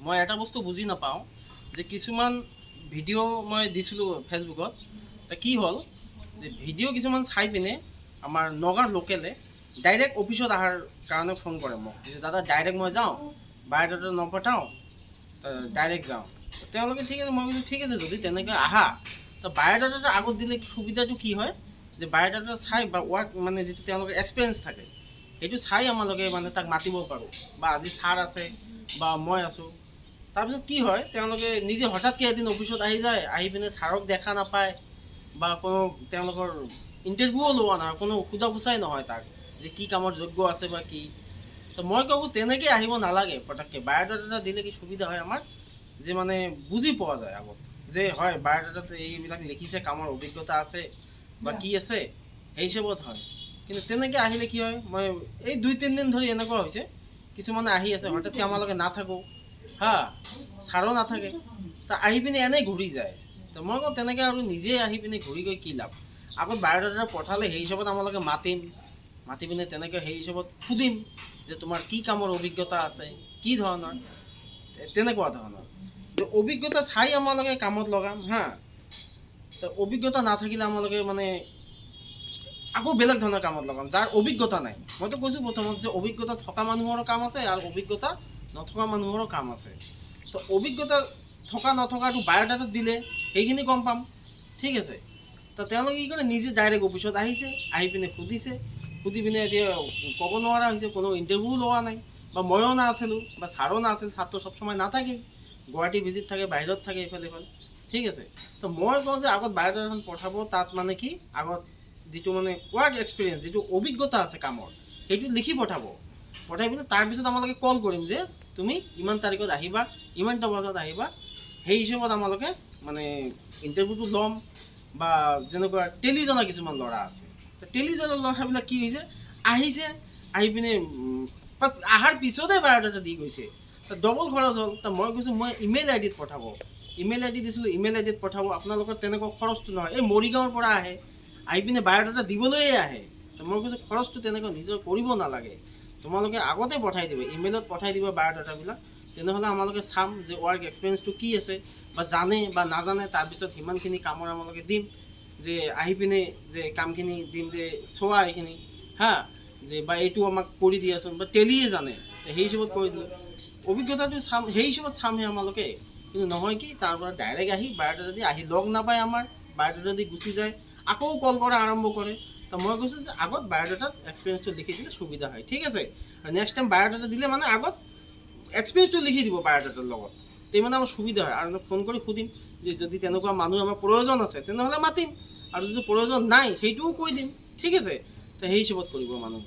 মই এটা বস্তু বুজি নাপাওঁ যে কিছুমান ভিডিঅ' মই দিছিলোঁ ফেচবুকত। তা কি হ'ল যে ভিডিঅ' কিছুমান চাই পিনে আমাৰ নগাঁৱৰ লোকেলে ডাইৰেক্ট অফিচত অহাৰ কাৰণে ফোন কৰে মোক যে দাদা, ডাইৰেক্ট মই যাওঁ, বায়'ডাটা নপঠাওঁ, ডাইৰেক্ট যাওঁ। তেওঁলোকে ঠিক আছে, মই কৈছোঁ ঠিক আছে, যদি তেনেকৈ আহা তো বায়'ডাটাটো আগত দিলে সুবিধাটো কি হয় যে বায়'ডাটা চাই বা ৱাৰ্ক মানে যিটো তেওঁলোকৰ এক্সপিৰিয়েঞ্চ থাকে, সেইটো চাই আমালোকে মানে তাক মাতিব পাৰোঁ বা আজি ছাৰ আছে বা মই আছোঁ। তাৰপিছত কি হয়, তেওঁলোকে নিজে হঠাৎকৈ এদিন অফিচত আহি যায়, আহি পিনে ছাৰক দেখা নাপায় বা কোনো তেওঁলোকৰ ইণ্টাৰভিউও লোৱা নহয়, কোনো সোধা পোছাই নহয় তাক যে কি কামৰ যোগ্য আছে বা কি। তো মই কওঁ তেনেকৈ আহিব নালাগে পটককৈ। বায়'ডাটা এটা দিলে কি সুবিধা হয় আমাৰ যে মানে বুজি পোৱা যায় আগত যে হয়, বায়'ডাটাত এইবিলাক লিখিছে, কামৰ অভিজ্ঞতা আছে বা কি আছে, সেই হিচাপত হয়। কিন্তু তেনেকৈ আহিলে কি হয়, মই এই 2-3 দিন ধৰি এনেকুৱা হৈছে, কিছুমানে আহি আছে, হঠাৎকৈ আমাৰ লগত নাথাকোঁ, হা, ছাৰো নাথাকে, তা আহি পিনে এনেই ঘূৰি যায়। তো মই কওঁ তেনেকৈ আৰু নিজে আহি পিনে ঘূৰি গৈ কি লাভ? আগত বায়'ডাটা পঠালে সেই হিচাপত আমালোকে মাতিম, মাতি পিনে তেনেকৈ সেই হিচাপত সুধিম যে তোমাৰ কি কামৰ অভিজ্ঞতা আছে, কি ধৰণৰ, তেনেকুৱা ধৰণৰ যে অভিজ্ঞতা চাই আমালোকে কামত লগাম। হা, তো অভিজ্ঞতা নাথাকিলে আমালোকে মানে আকৌ বেলেগ ধৰণৰ কামত লগাম যাৰ অভিজ্ঞতা নাই। মইতো কৈছোঁ প্ৰথমত যে অভিজ্ঞতা থকা মানুহৰো কাম আছে আৰু অভিজ্ঞতা নথকা মানুহৰো কাম আছে। তো অভিজ্ঞতা থকা নথকাটো বায়'ডাটাত দিলে সেইখিনি গম পাম, ঠিক আছে। তো তেওঁলোকে কি কৰে, নিজে ডাইৰেক্ট অফিচত আহিছে, আহি পিনে সুধিছে, সুধি পিনে এতিয়া ক'ব নোৱাৰা হৈছে, কোনো ইণ্টাৰভিউ লোৱা নাই বা ময়ো নাছিলোঁ বা ছাৰো নাছিল। ছাৰটো চব সময় নাথাকেই, গুৱাহাটী ভিজিট থাকে, বাহিৰত থাকে, ইফালে সিফালে, ঠিক আছে। তো মই কওঁ যে আগত বায়'ডাটাখন পঠাব, তাত মানে কি আগত যিটো মানে ৱাৰ্ক এক্সপিৰিয়েঞ্চ, যিটো অভিজ্ঞতা আছে কামৰ, সেইটো লিখি পঠাব। পঠাই পিনে তাৰপিছত আমালোকে কল কৰিম যে তুমি ইমান তাৰিখত আহিবা, ইমানটা বজাত আহিবা। সেই হিচাপত আমালোকে মানে ইণ্টাৰভিউটো ল'ম। বা যেনেকুৱা টেলি জনা কিছুমান ল'ৰা আছে, টেলি জনা ল'ৰাবিলাক কি হৈছে, আহিছে, আহি পিনে অহাৰ পিছতে বায়'ডাটা দি গৈছে, ডবল খৰচ হ'ল। তো মই কৈছোঁ মই ইমেইল আই ডিত পঠাব, ইমেইল আই ডি দিছিলোঁ, ইমেইল আই ডিত পঠাব, আপোনালোকৰ তেনেকুৱা খৰচটো নহয়। এই মৰিগাঁৱৰ পৰা আহে, আহি পিনে বায়'ডাটা দিবলৈয়ে আহে। তো মই কৈছোঁ খৰচটো তেনেকুৱা নিজৰ কৰিব নালাগে, তোমালোকে আগতে পঠাই দিবা, ইমেইলত পঠাই দিবা বায়'ডাটাবিলাক। তেনেহ'লে আমালোকে চাম যে ৱাৰ্ক এক্সপিৰিয়েঞ্চটো কি আছে বা জানে বা নাজানে। তাৰপিছত সিমানখিনি কামৰ আমালোকে দিম যে আহি পিনে যে কামখিনি দিম যে চোৱা এইখিনি, হা, যে বা এইটো আমাক কৰি দিয়াচোন, বা টেলিয়ে জানে, সেই হিচাপত কৰি দিলোঁ, অভিজ্ঞতাটো চাম, সেই হিচাপত চামহে আমালোকে। কিন্তু নহয় কি, তাৰ পৰা ডাইৰেক্ট আহি বায়'ডাটা দি আহি লগ নাপায় আমাৰ, বায়'ডাটা দি গুচি যায়, আকৌ কল কৰা আৰম্ভ কৰে। তো মই কৈছোঁ যে আগত বায়'ডাটাত এক্সপিৰিয়েঞ্চটো লিখি দিলে সুবিধা হয়, ঠিক আছে। নেক্সট টাইম বায়'ডাটা দিলে মানে আগত এক্সপিৰিয়েঞ্চটো লিখি দিব বায়'ডাটাৰ লগত, তে মানে আমাৰ সুবিধা হয়। আৰু ফোন কৰি সুধিম যে যদি তেনেকুৱা মানুহ আমাৰ প্ৰয়োজন আছে তেনেহ'লে মাতিম, আৰু যদি প্ৰয়োজন নাই সেইটোও কৈ দিম, ঠিক আছে। তো সেই হিচাপত কৰিব মানুহ।